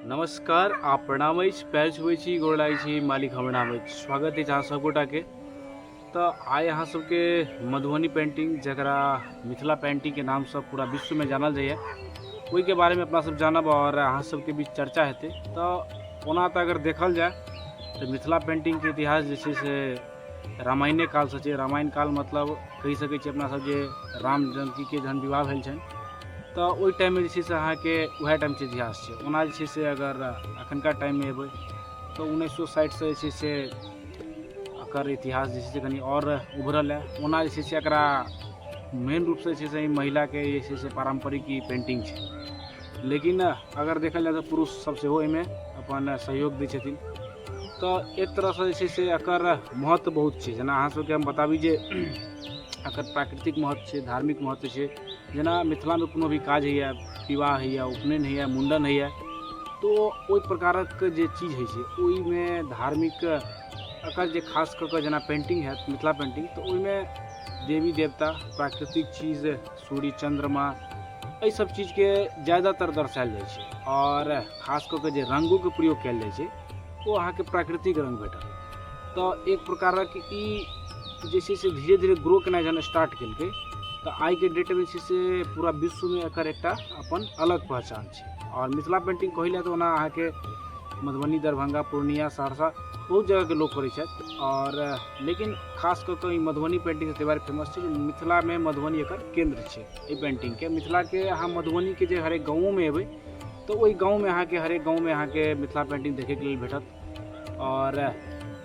नमस्कार आ प्रणाम अछि, पैर छुबै छी, गोर लागै छी, मालिक हमर नाम अछि। स्वागत अछि अहाँ सब गोटाके। तऽ आइ अहाँ सबके मधुबनी पेंटिंग, जकरा मिथिला पेंटिंगके नामसँ पूरा विश्वमे जानल जाइए, ओहिके बारेमे अपना सब जानब आओर अहाँ सबके बीच चर्चा हेतै। तऽ ओना तऽ अगर देखल जाय तऽ मिथिला पेंटिंगके इतिहास जे छै से रामायणे कालसँ छै। रामायण काल मतलब कहि सकै छी अपना सब जे राम जानकीके जहन विवाह भेल छनि तऽ ओहि टाइममे जे छै से अहाँके उएह टाइमके इतिहास छै। ओना जे छै से अगर एखनका टाइममे एबै तऽ 1960सँ जे छै से एकर इतिहास जे छै से कनि आओर उभरल हए। ओना जे छै से एकरा मेन रूपसँ जे छै से महिलाके जे छै से पारम्परिक ई पेन्टिंग छै, लेकिन अगर देखल जाय तऽ पुरुष सब सेहो एहिमे अपन सहयोग दै छथिन। तऽ एक तरहसँ जे छै से एकर महत्व बहुत छै। जेना अहाँ सबके हम बताबी जे एकर प्राकृतिक महत्व छै, धार्मिक महत्व छै। जेना मिथिलामे कोनो भी काज होइए, विवाह होइए, उपनयन होइए, मुण्डन होइए, तऽ ओहि प्रकारक जे चीज होइ छै ओहिमे धार्मिक एकर जे खास कऽ कऽ जेना पेन्टिंग हैत मिथिला पेन्टिंग, तऽ ओहिमे देवी देवता, प्राकृतिक चीज, सूर्य चन्द्रमा, एहि सब चीजके ज्यादातर दर्शायल जाइ छै। आओर खास कऽ कऽ जे रङ्गोके प्रयोग कयल जाइ छै ओ अहाँके प्राकृतिक रङ्ग भेटत। तऽ एक प्रकारक ई जे छै से धीरे धीरे ग्रो केनाइ जहन स्टार्ट केलकै तऽ आइके डेटमे जे छै से पूरा विश्वमे एकर एकटा अपन अलग पहचान छै। आओर मिथिला पेन्टिंग कहै लए तऽ ओना अहाँके मधुबनी, दरभंगा, पूर्णिया, सहरसा बहुत जगहके लोक करै छथि, आओर लेकिन खास कऽ कऽ ई मधुबनी पेन्टिंग ताहि दुआरे फेमस छै जे मिथिलामे मधुबनी एकर केन्द्र छै एहि पेन्टिंगके। मिथिलाके अहाँ मधुबनीके जे हरेक गाँवोमे एबै तऽ ओहि गाँवमे अहाँके हरेक गाँवमे अहाँके मिथिला पेन्टिंग देखैके लेल भेटत। आओर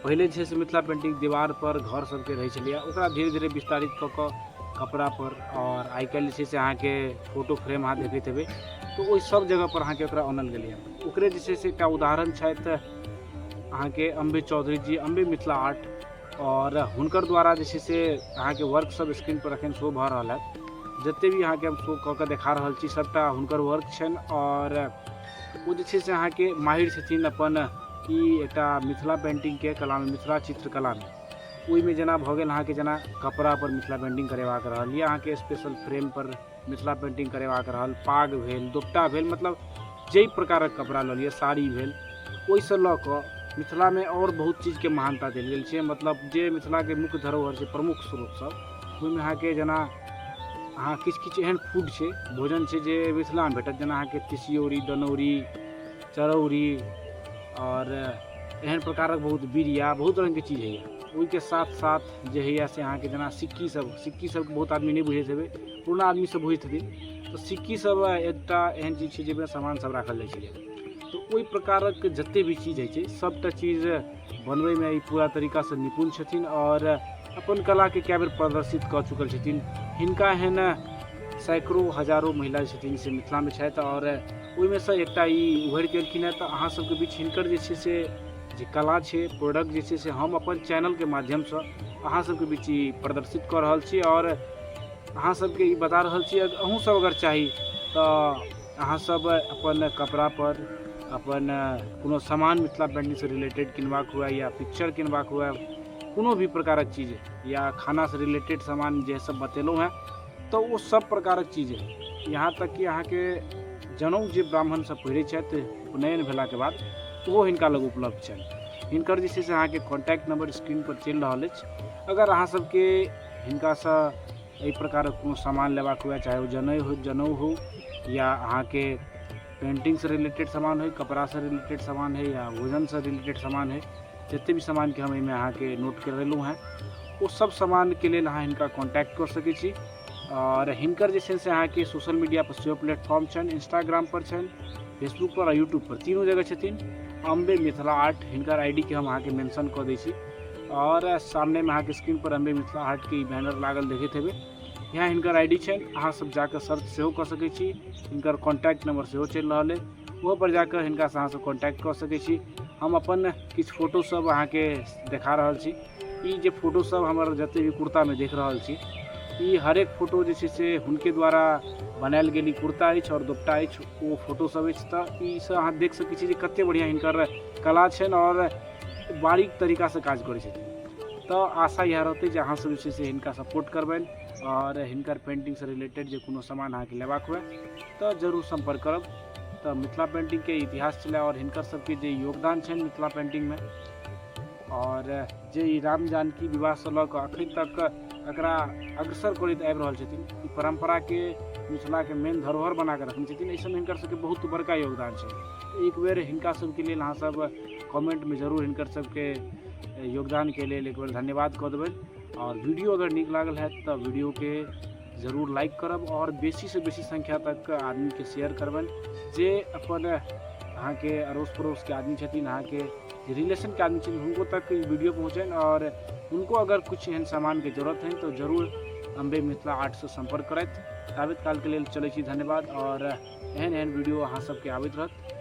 पहिले जे छै से मिथिला पेन्टिंग दीवारपर घर सबके रहै छलैए, ओकरा धीरे धीरे विस्तारित कऽ कऽ कपड़ापर, आओर आइ काल्हि जे छै से अहाँके फोटो फ्रेम अहाँ देखैत हेबै तऽ ओहि सब जगहपर अहाँके ओकरा आनल गेलैए। ओकरे जे छै से एकटा उदाहरण छथि अहाँके अम्बे चौधरी जी, अम्बे मिथिला आर्ट, आओर हुनकर द्वारा जे छै से अहाँके वर्क सब स्क्रीनपर एखन शो भऽ रहल है। जते भी अहाँके हम शो कऽ कऽ देखा रहल छी सबटा हुनकर वर्क छनि। आओर ओ जे छै से अहाँके माहिर छथिन अपन ई एकटा मिथिला पेन्टिंगके कलामे, मिथिला चित्रकलामे। ओहिमे जेना भऽ गेल अहाँके जेना कपड़ापर मिथिला पेन्टिंग करेबाक रहल, या अहाँके स्पेशल फ्रेमपर मिथिला पेन्टिंग करेबाक रहल, पाग भेल, दोपटा भेल, मतलब जाहि प्रकारक कपड़ा लऽ लिअ, साड़ी भेल, ओहिसँ लऽ कऽ मिथिलामे आओर बहुत चीजके महानता देल गेल छै। मतलब जे मिथिलाके मुख्य धरोहर छै, प्रमुख स्रोत सब, ओहिमे अहाँके जेना अहाँ किछु किछु एहन फूड छै, भोजन छै जे मिथिलामे भेटत, जेना अहाँके तिसियौरी, दनौरी, चरौरी, आओर एहन प्रकारक बहुत बिरिया, बहुत रङ्गके चीज होइए। ओहिके साथ साथ जे होइए से अहाँके जेना सिक्की सब, सिक्की सबके बहुत आदमी नहि बुझैत हेबै, पुरना आदमी सब बुझैत हेथिन। तऽ सिक्की सब एकटा एहन चीज छै जाहिमे सामान सब राखल जाइ छलै। तऽ ओहि प्रकारक जते भी चीज होइ छै सबटा चीज बनबैमे ई पूरा तरीकासँ निपुण छथिन आओर अपन कलाके कए बेर प्रदर्शित कऽ चुकल छथिन। हिनका एहन सैकड़ों हजारो महिला जे छथिन से मिथिलामे छथि आओर ओहिमे सँ एकटा ई उभरि कऽ एलखिन हेँ। तऽ अहाँ सबके बीच हिनकर जे छै से जे कला छै, प्रोडक्ट जे छै से हम अपन चैनलके माध्यमसँ अहाँ सबके बीच ई प्रदर्शित कऽ रहल छी आओर अहाँ सबके ई बता रहल छी। अहूँ सब अगर चाही तऽ अहाँ सब अपन कपड़ापर अपन कोनो सामान मिथिला पेन्टिंगसँ रिलेटेड किनबाक हुए या पिक्चर किनबाक हुए, कोनो भी प्रकारक चीज या खानासँ रिलेटेड सामान जे सब बतेलहुँ हेँ तऽ ओ सब प्रकारक चीज है। यहाँ तक कि अहाँके जनउ जे ब्राह्मण सब पहिरै छथि उपनयन भेलाके बाद, ओहो हिनका लग उपलब्ध छनि। हिनकर जे छै से अहाँके कॉन्टैक्ट नंबर स्क्रीन पर चलि रहल अछि। अगर अहाँ सबके हिनकासँ एहि प्रकारक कोनो सामान लेबाक हुए, चाहे ओ जनउ हो, जनउ हो या अहाँके पेन्टिंगसँ रिलेटेड सामान होइ, कपड़ासँ रिलेटेड सामान होइ या भोजनसँ रिलेटेड सामान होइ, जते भी सामानके हम एहिमे अहाँके नोट करेलहुँ हेँ ओ सब सामानके लेल अहाँ हिनका कॉन्टैक्ट कऽ सकै छी। आओर हिनकर जे छै से अहाँके सोशल मीडिया पर सेहो प्लेटफॉर्म छनि, इंस्टाग्राम पर छनि, फेसबुक पर आ यूट्यूब पर, तीनू जगह छथिन अम्बे मिथिला आर्ट। हिनकर I D के हम अहाँके मेंशन कऽ दै छी आओर सामनेमे अहाँके स्क्रीन पर अम्बे मिथिला आर्टके ई बैनर लागल देखैत हेबै, यहाँ हिनकर I D छनि। अहाँ सब जाकऽ सर्च सेहो कऽ सकै छी, हिनकर कॉन्टैक्ट नंबर सेहो चलि रहल अइ, ओहो पर जाकऽ हिनकासँ अहाँ सब कॉन्टैक्ट कऽ सकै छी। हम अपन किछु फोटो सब अहाँके देखा रहल छी। ई जे फोटो सब हमर जते भी कुर्तामे देख रहल छी, ई हरेक फोटो जे छै से हुनके द्वारा बनायल गेल ई कुर्ता अछि आओर दोपटा अछि, ओ फोटो सब अछि। तऽ ई सब अहाँ देख सकै छी जे कते बढ़िआँ हिनकर कला छनि आओर बारीक तरीकासँ काज करै छथिन। तऽ आशा इएह रहतै जे अहाँ सब जे छै से हिनका सपोर्ट करबनि आओर हिनकर पेन्टिंगसँ रिलेटेड जे कोनो सामान अहाँके लेबाक हुए तऽ जरूर सम्पर्क करब। तऽ मिथिला पेन्टिंगके इतिहास छलै आओर हिनकर सबके जे योगदान छनि मिथिला पेन्टिंगमे आओर जे ई राम जानकी विवाहसँ लऽ कऽ अखन तक एकरा अग्रसर करैत आबि रहल छथिन, ई परम्पराके मिथिलाके मेन धरोहर बना कऽ रखने छथिन, एहि सबमे हिनकर सबके बहुत बड़का योगदान छै। एक बेर हिनका सबके लेल अहाँ सब कमेंटमे जरूर हिनकर सबके योगदानके लेल एक बेर धन्यवाद कऽ देबनि। आओर वीडियो अगर नीक लागल हैत तऽ वीडियोके जरूर लाइक करब आओर बेसीसँ बेसी संख्या तक आदमीके शेयर करबनि, जे अपन अहाँके अड़ोस पड़ोसके आदमी छथिन, अहाँके जे रिलेशनके आदमी छथिन, हुनको तक ई वीडियो पहुँचनि आओर हुनको अगर किछु एहन सामानके जरूरत होइन तऽ जरूर अम्बे मिथिला आर्टसँ सम्पर्क करथि। ताबत कालके लेल चलै छी, धन्यवाद। आओर एहन एहन वीडियो अहाँ सबके आबैत रहत।